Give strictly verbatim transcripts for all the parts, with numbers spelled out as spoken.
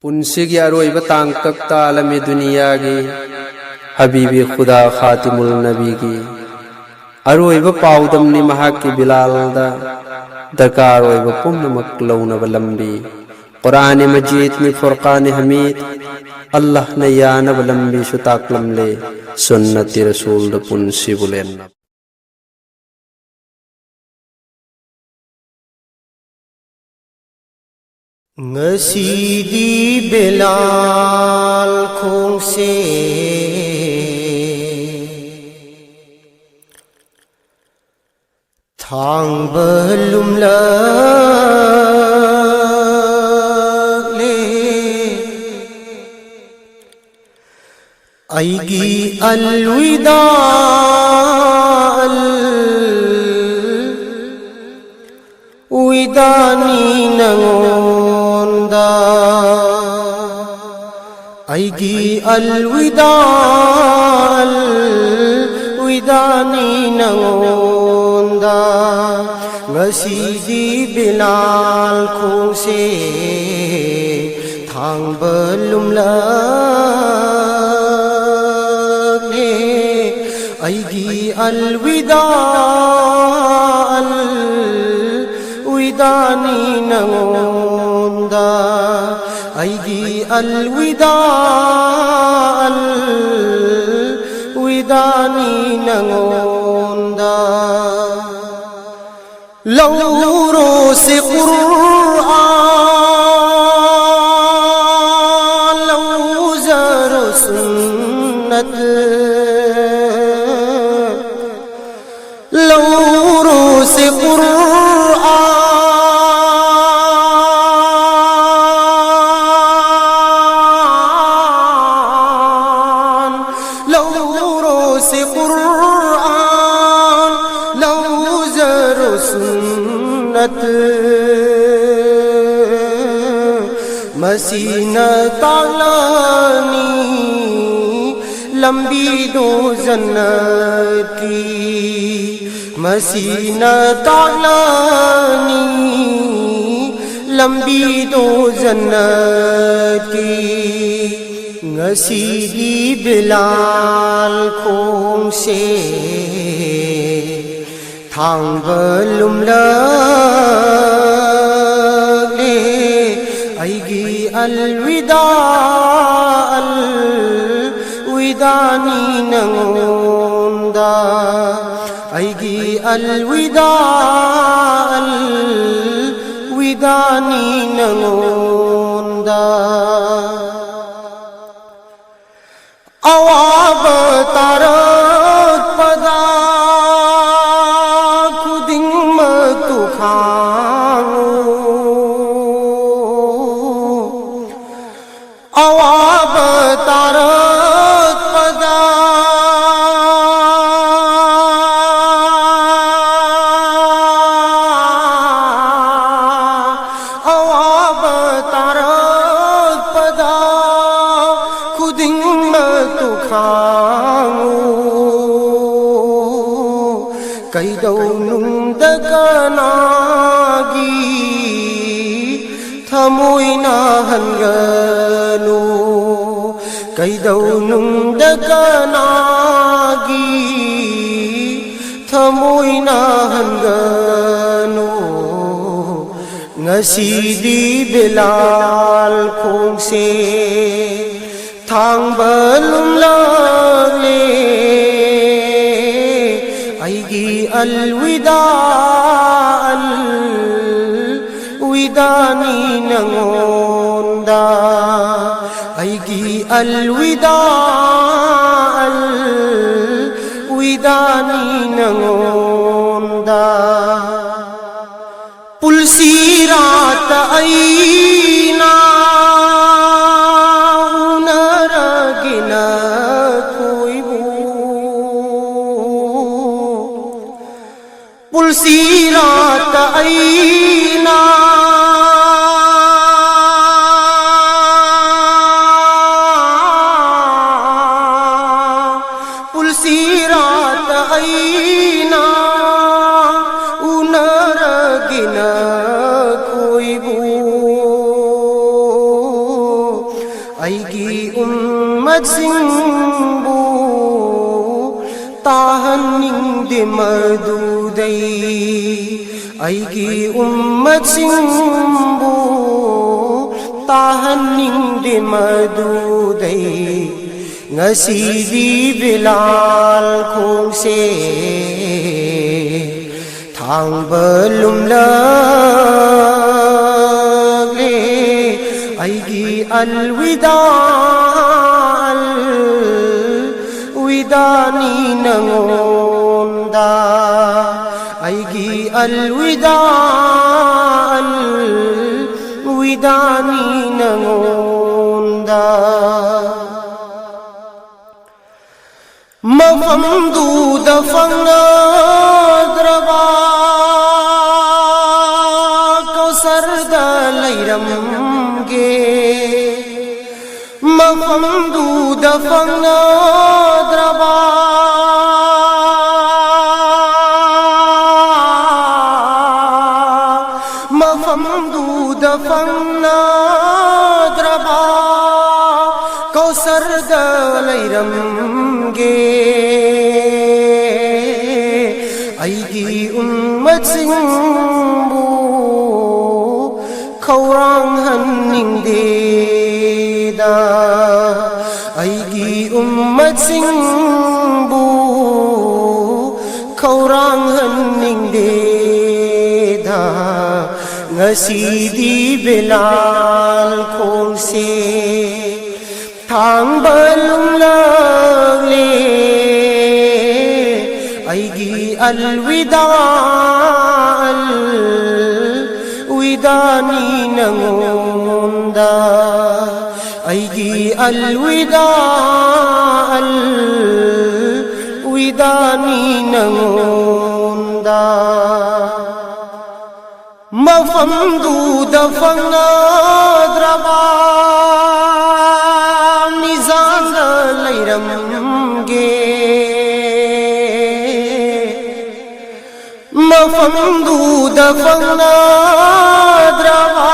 ꯄꯨꯟꯁꯤꯒꯤ ꯑꯔꯣꯏꯕ ꯇꯥꯡꯀꯛ ꯇꯥꯂꯝꯃꯤ ꯗꯨꯅꯤꯌꯥꯒꯤ꯫ ꯍꯕꯤꯕꯤ ꯈꯨꯗꯥ ꯈꯥꯇꯤꯃꯨꯜ ꯅꯕꯤꯒꯤ ꯑꯔꯣꯏꯕ ꯄꯥꯎꯗꯝꯅꯤ ꯃꯍꯥꯛꯀꯤ ꯕꯤꯂꯥꯜꯗ꯫ ꯗꯔꯀꯥꯔ ꯑꯣꯏꯕ ꯄꯨꯝꯅꯃꯛ ꯂꯧꯅꯕ ꯂꯝꯕꯤ ꯀꯨꯔꯥꯟ ꯃꯖꯤꯗꯅꯤ, ꯐꯨꯔꯀꯥꯟ ꯍꯃꯤꯗ꯫ ꯑꯜꯂꯥꯍꯅ ꯌꯥꯅꯕ ꯂꯝꯕꯤꯁꯨ ꯇꯥꯛꯂꯝꯂꯦ, ꯁꯨꯟꯅꯇꯤ ꯔꯁꯨꯜꯗ ꯄꯨꯟꯁꯤꯕꯨ ꯂꯦꯟꯅꯕ꯫ ꯉꯁꯤꯗꯤ ꯕꯦꯂꯥꯜ ꯈꯣꯡꯁꯦ ꯊꯥꯡꯕ ꯂꯨꯝꯂꯛꯂꯦ꯫ ꯑꯩꯒꯤ ꯑꯜꯋꯤꯗꯥ, ꯑꯜꯋꯤꯗꯥꯅꯤ ꯅꯉꯣꯟꯗ꯫ ꯑꯩꯒꯤ ꯑꯜꯋꯤꯗꯥ, ꯑꯜꯋꯤꯗꯥꯅꯤ ꯅꯉꯣꯟꯗ꯫ ꯉꯁꯤꯗꯤ ꯕꯤꯂꯥꯜ ꯈꯣꯡꯁꯦ ꯊꯥꯡꯕ ꯂꯨꯝꯂꯛꯂꯦ꯫ ꯑꯩꯒꯤ ꯑꯜꯋꯤꯗꯥ, ꯑꯜꯋꯤꯗꯥꯅꯤ ꯅꯉꯣꯟꯗ꯫ ꯑꯩꯒꯤ ꯑꯜꯋꯤꯗꯥ, ꯑꯜꯋꯤꯗꯥꯅꯤ ꯅꯉꯣꯟꯗ꯫ ꯂꯧꯔꯣꯁꯦ ꯀꯨꯔꯑꯥꯟ, ꯂꯧꯖꯔꯣ ꯁꯨꯟꯅꯠ꯫ ꯂꯧꯔꯣꯁꯦ ꯀꯨꯔꯑꯥꯟ, ꯂꯧꯔꯣꯁꯦ ꯀꯨꯔꯑꯥꯟ, ꯂꯧꯖꯔꯣ ꯁꯨꯟꯅꯠ꯫ ꯃꯁꯤꯅ ꯇꯥꯛꯂꯅꯤ ꯂꯝꯕꯤꯗꯣ ꯖꯟꯅꯠꯀꯤ꯫ ꯃꯁꯤꯅ ꯇꯥꯛꯂꯅꯤ ꯂꯝꯕꯤꯗꯣ ꯖꯟꯅꯠꯀꯤ꯫ ꯉꯁꯤꯗꯤ ꯕꯤꯂꯥꯜ ꯈꯣꯡꯁꯦ ꯊꯥꯡꯕ ꯂꯨꯝꯂꯛꯂꯦ꯫ ꯑꯩꯒꯤ ꯑꯜꯋꯤꯗꯥ, ꯑꯜꯋꯤꯗꯥꯅꯤ ꯅꯉꯣꯟꯗ꯫ ꯑꯩꯒꯤ ꯑꯜꯋꯤꯗꯥ, ꯑꯜꯋꯤꯗꯥꯅꯤ ꯅꯉꯣꯟꯗ꯫ ꯑꯋꯥꯕ ꯇꯥꯔꯛꯄꯗ ꯈꯨꯗꯤꯡꯃꯛꯇꯨ ꯈꯥꯡꯉꯨ꯫ ꯑꯋꯥꯕ ꯇꯥꯔꯛꯄꯗ, ꯑꯋꯥꯕ ꯇꯥꯔꯛꯄꯗ ꯈꯨꯗꯤꯡꯃꯛꯇꯨ ꯈꯥꯡꯉꯨ꯫ ꯀꯩꯗꯧꯅꯨꯡꯗ ꯀꯅꯥꯒꯤ ꯊꯃꯣꯏ ꯅꯥꯍꯟꯒꯅꯨ꯫ ꯀꯩꯗꯧꯅꯨꯡꯗ ꯀꯅꯥꯒꯤ ꯊꯃꯣꯏ ꯅꯥꯍꯟꯒꯅꯨ꯫ ꯉꯁꯤꯗꯤ ꯕꯤꯂꯥꯜ ꯈꯣꯡꯁꯦ ꯊꯥꯡꯕ ꯂꯨꯝꯂꯛꯂꯦ꯫ ꯑꯩꯒꯤ ꯑꯜꯋꯤꯗꯥ, ꯑꯜꯋꯤꯗꯥꯅꯤ ꯅꯉꯣꯟꯗ꯫ ꯑꯩꯒꯤ ꯑꯜꯋꯤꯗꯥ, ꯑꯜꯋꯤꯗꯥꯅꯤ ꯅꯉꯣꯟꯗ꯫ ꯄꯨꯜꯁꯤꯔꯥꯠꯇ ꯑꯩꯅ ꯎꯅꯔꯒꯦ ꯅꯈꯣꯏꯕꯨ꯫ ꯄꯨꯜꯁꯤꯔꯥꯠꯇ ꯑꯩꯅ ꯄꯨꯜꯁꯤꯔꯥꯠꯇ ꯑꯩꯅ ꯎꯅꯔꯒꯦ ꯅꯈꯣꯏꯕꯨ꯫ ꯑꯩꯒꯤ ꯎꯝꯃꯠꯁꯤꯡꯕꯨ ꯇꯥꯍꯟꯅꯤꯡꯗꯦ ꯃꯗꯨꯗꯩ꯫ ꯑꯩꯒꯤ ꯎꯝꯃꯠꯁꯤꯡꯕꯨ ꯇꯥꯍꯟꯅꯤꯡꯗꯦ ꯃꯗꯨꯗꯩ꯫ ꯉꯁꯤꯗꯤ ꯕꯤꯂꯥꯜ ꯈꯣꯡꯁꯦ ꯊꯥꯡꯕ ꯂꯨꯝꯂꯛꯂꯦ꯫ ꯑꯩꯒꯤ ꯑꯜꯋꯤꯗꯥ, ꯑꯜꯋꯤꯗꯥꯅꯤ ꯅꯉꯣꯟꯗ꯫ ꯑꯩꯒꯤ ꯑꯜꯋꯤꯗꯥ, ꯑꯜꯋꯤꯗꯥꯅꯤ ꯅꯉꯣꯟꯗ꯫ ꯃꯐꯝꯗꯨꯗ ꯐꯪꯅꯗ꯭ꯔꯕ ꯀꯧꯁꯔꯗ ꯂꯩꯔꯝꯒꯦ꯫ ꯃꯐꯝꯗꯨꯗ ꯐꯪꯅꯗ꯭ꯔꯕ, ꯃꯐꯝꯗꯨꯗ ꯐꯪꯅꯗ꯭ꯔꯕ ꯀꯧꯁꯔꯗ ꯂꯩꯔꯝꯒꯦ꯫ ꯑꯩꯒꯤ ꯎꯝꯃꯠꯁꯤꯡꯕꯨ ꯈꯧꯔꯥꯡꯍꯟꯅꯤꯡꯗꯦꯗ꯫ ꯑꯩꯒꯤ ꯎꯝꯃꯠꯁꯤꯡꯕꯨ ꯈꯧꯔꯥꯡꯍꯟꯅꯤꯡꯗꯦꯗ꯫ ꯉꯁꯤꯗꯤ ꯕꯦꯂꯥꯜ ꯈꯣꯡꯁꯦ ꯊꯥꯡꯕ ꯂꯨꯝꯂꯛꯂꯦ꯫ ꯑꯩꯒꯤ ꯑꯜꯋꯤꯗꯥ, ꯑꯜꯋꯤꯗꯥꯅꯤ ꯅꯉꯣꯟꯗ꯫ ꯑꯩꯒꯤ ꯑꯜꯋꯤꯗꯥ, ꯑꯜꯋꯤꯗꯥꯅꯤ ꯅꯉꯣꯟꯗ꯫ ꯃꯐꯝꯗꯨꯗ ꯐꯪꯅꯗ꯭ꯔꯕ ꯃꯤꯖꯥꯟꯗ ꯂꯩꯔꯝꯒꯦ꯫ ꯃꯐꯝꯗꯨꯗ ꯐꯪꯅꯗ꯭ꯔꯕ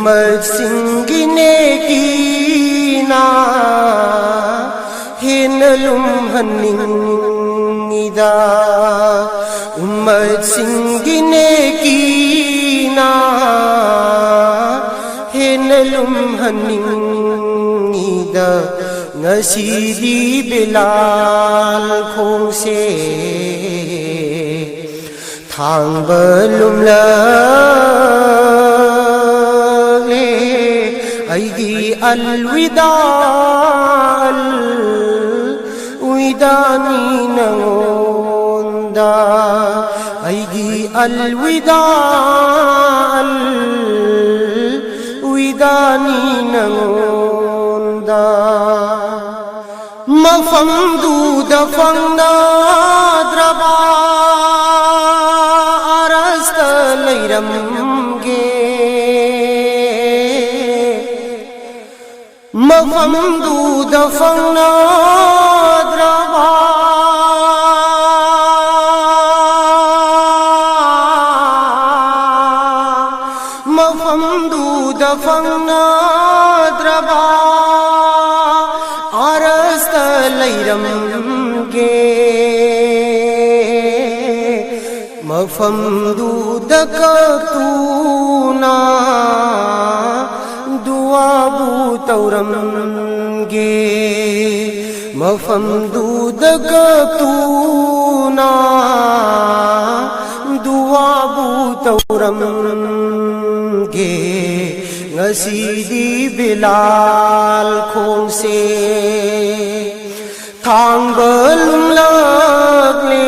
ꯎꯃꯠꯁꯤꯡꯒꯤ ꯅꯦꯀꯤꯅ ꯍꯦꯟꯅ ꯂꯨꯝꯍꯟꯅꯤꯡꯉꯤꯗ꯫ ꯎꯃꯠꯁꯤꯡꯒꯤ ꯅꯦꯀꯤꯅ ꯍꯦꯟꯅ ꯂꯨꯝꯍꯟꯅꯤꯡꯉꯤꯗ꯫ ꯉꯁꯤꯗꯤ ꯕꯤꯂꯥꯜ ꯈꯣꯡꯁꯦ ꯊꯥꯡꯕ ꯂꯨꯝꯂꯛꯂꯦ꯫ ꯑꯩꯒꯤ ꯑꯜꯋꯤꯗꯥ, ꯑꯜꯋꯤꯗꯥꯅꯤ ꯅꯉꯣꯟꯗ꯫ ꯑꯩꯒꯤ ꯑꯜꯋꯤꯗꯥ, ꯑꯜꯋꯤꯗꯥꯅꯤ ꯅꯉꯣꯟꯗ꯫ ꯃꯐꯝꯗꯨꯗ ꯐꯪꯅꯗ꯭ꯔꯕ ꯑꯔꯁꯇ ꯂꯩꯔꯝꯒꯦ꯫ ꯃꯐꯝꯗꯨꯗ ꯐꯪꯅꯗ꯭ꯔꯕ ꯃꯐꯝꯗꯨꯗ ꯐꯪꯅꯗ꯭ꯔꯕ ꯑꯔꯁꯇ ꯂꯩꯔꯝꯒꯦ꯫ ꯃꯐꯝꯗꯨꯗ ꯀꯛꯇꯨꯅ ꯗꯨꯋꯥꯕꯨ ꯇꯧꯔꯝꯒꯦ꯫ ꯃꯐꯝꯗꯨꯗ ꯀꯛꯇꯨꯅ ꯗꯨꯋꯥꯕꯨ ꯇꯧꯔꯝꯒꯦ꯫ ꯉꯁꯤꯗꯤ ꯕꯤꯂꯥꯜ ꯈꯣꯡꯁꯦ ꯊꯥꯡꯕ ꯂꯨꯝꯂꯛꯂꯦ꯫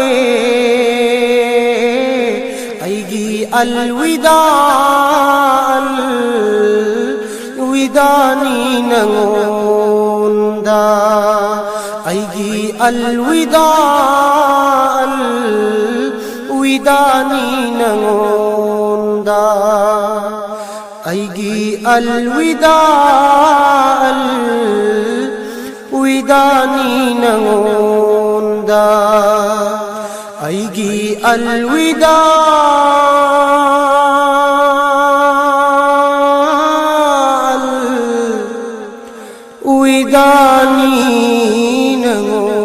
ꯑꯩꯒꯤ ꯑꯜꯋꯤꯗꯥ, ꯑꯜꯋꯤꯗꯥꯅꯤ ꯅꯉꯣꯟꯗ꯫ ꯑꯩꯒꯤ ꯑꯜꯋꯤꯗꯥ, ꯑꯜꯋꯤꯗꯥꯅꯤ ꯅꯉꯣꯟꯗ꯫ ꯑꯩꯒꯤ ꯑꯜꯋꯤꯗꯥ, ꯑꯜꯋꯤꯗꯥꯅꯤ ꯅꯉꯣꯟꯗ꯫ ꯑꯩꯒꯤ ꯑꯜꯋꯤꯗꯥ꯫ ꯀꯣꯏꯗꯥꯅꯤ ꯅꯉꯣꯟ